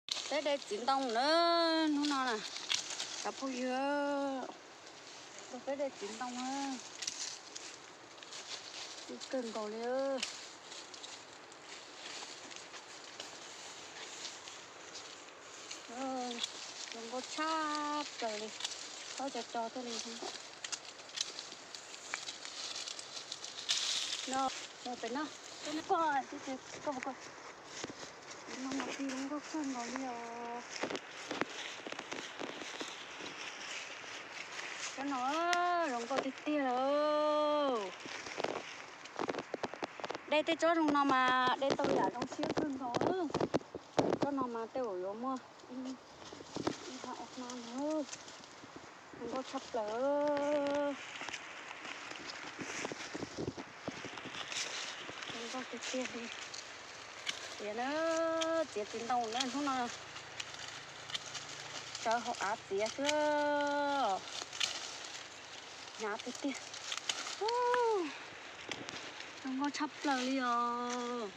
Peb de txiv ntoo na, hnub no na, cov phooj ywg, peb de txiv ntoo na, ntxim kawg nkaus li. Zoo nkauj tshaj plaws li, txhob co co thiaj li zoo nkauj. No, mus pem no, koj, koj, koj, no mas pib zoo nkauj kawg nkaus li os. Cov no zoo nkauj tiag tiag lawm. De tej tsob zoo no mas de tau yam zoo siab kawg nkaus. Tsob no mas tej zaum yuav muaj ib hab ob hnab no. Zoo nkauj tshaj plaws. Zoo nkauj tiag tiag li. Txiav na, txiav txiv ntoo na, hnub no sawv hauv av txiav xwb. Hnyav tiag tiag. Zoo nkauj tshaj plaws li os.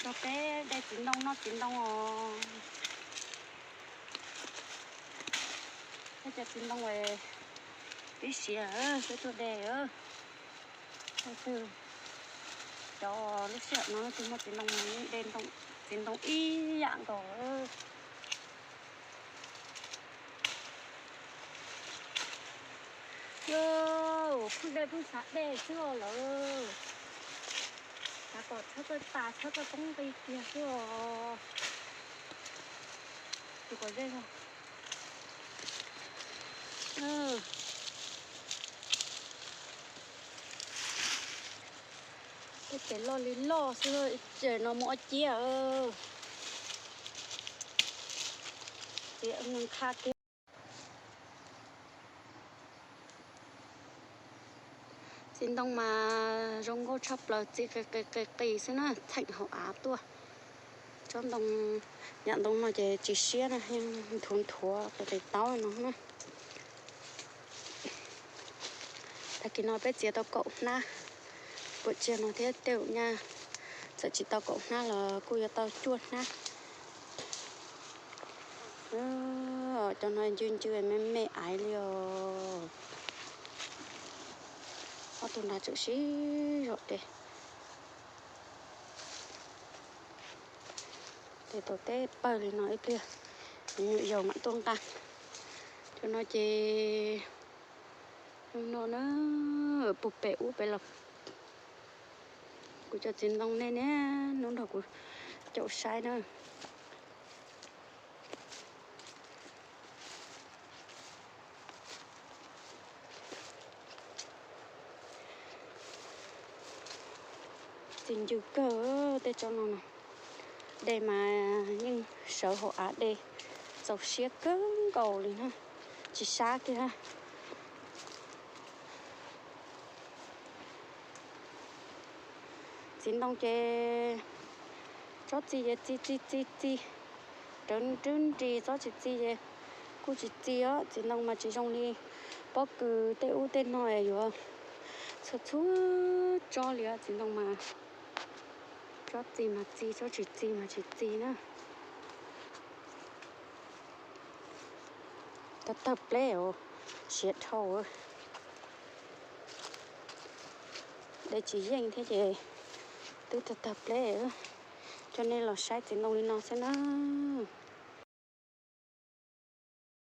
Nrog peb de txiv ntoo noj txiv ntoo os. Peb cov txiv ntoo es pib siav, peb tuaj de. Leej twg cov lub sij hawm no leej twg muaj txiv ntoo mas de txiv ntoo ib yam nkaus. Yog pheej de pheej xav de xwb os lawm. Xav kom txhob txawj tas txhob txawj poob nqi kiag xwb os. Tus kom ze. Tej pem loj li loj xwb, ib tsam no muaj ob ciab. Txiav nqa kiag. Txiv ntoo mas zoo nkauj tshaj plaws, txi qis qis qis qis xwb na, txheem hauv av tuaj. Tsob ntoo, yam ntoo no ces tsis siab na, yeej nthuav nthuav qis qis taub no na. Tag kis no peb txiav tau kaum hnab, puas tsiag no thiab tej zaum nyaj txawm tsis tau kaum hnab los kuj yuav tau cuaj hnab. Cov no ncw ncw me me aiv li os. Ob tug nrad tseem sib zog de. Tes tau teb pawg li no ib pliag, me nyuam yaus mam tuaj nqa. Cov no ces no na, puag pem ub pem los. Kuv cov txiv ntoo nej niaj hnub nrog kuv caum saib na. Txi ncw kawg tej tsob no no. De mas yeej sawv hauv av de txaus siab kawg nkaus li na, tsis sab kiag. Txiv ntoo ces tsob txi ces txi txi txi txi rawv nrwb nris, tsob tsis txi ces kuj tsis txi os. Txiv ntoo mas tsis zoo li pob kws tej ub tej no yuav txhua txhua tsob li os. Txiv ntoo mas tsob txi mas txi, tsob tsis txi mas tsis txi na. Tawg tawg pleb os, siav dhau. De tsis yeej thiab ces twb tawg tawg pleb. Coj nej los saib txiv ntoo li no xwb na.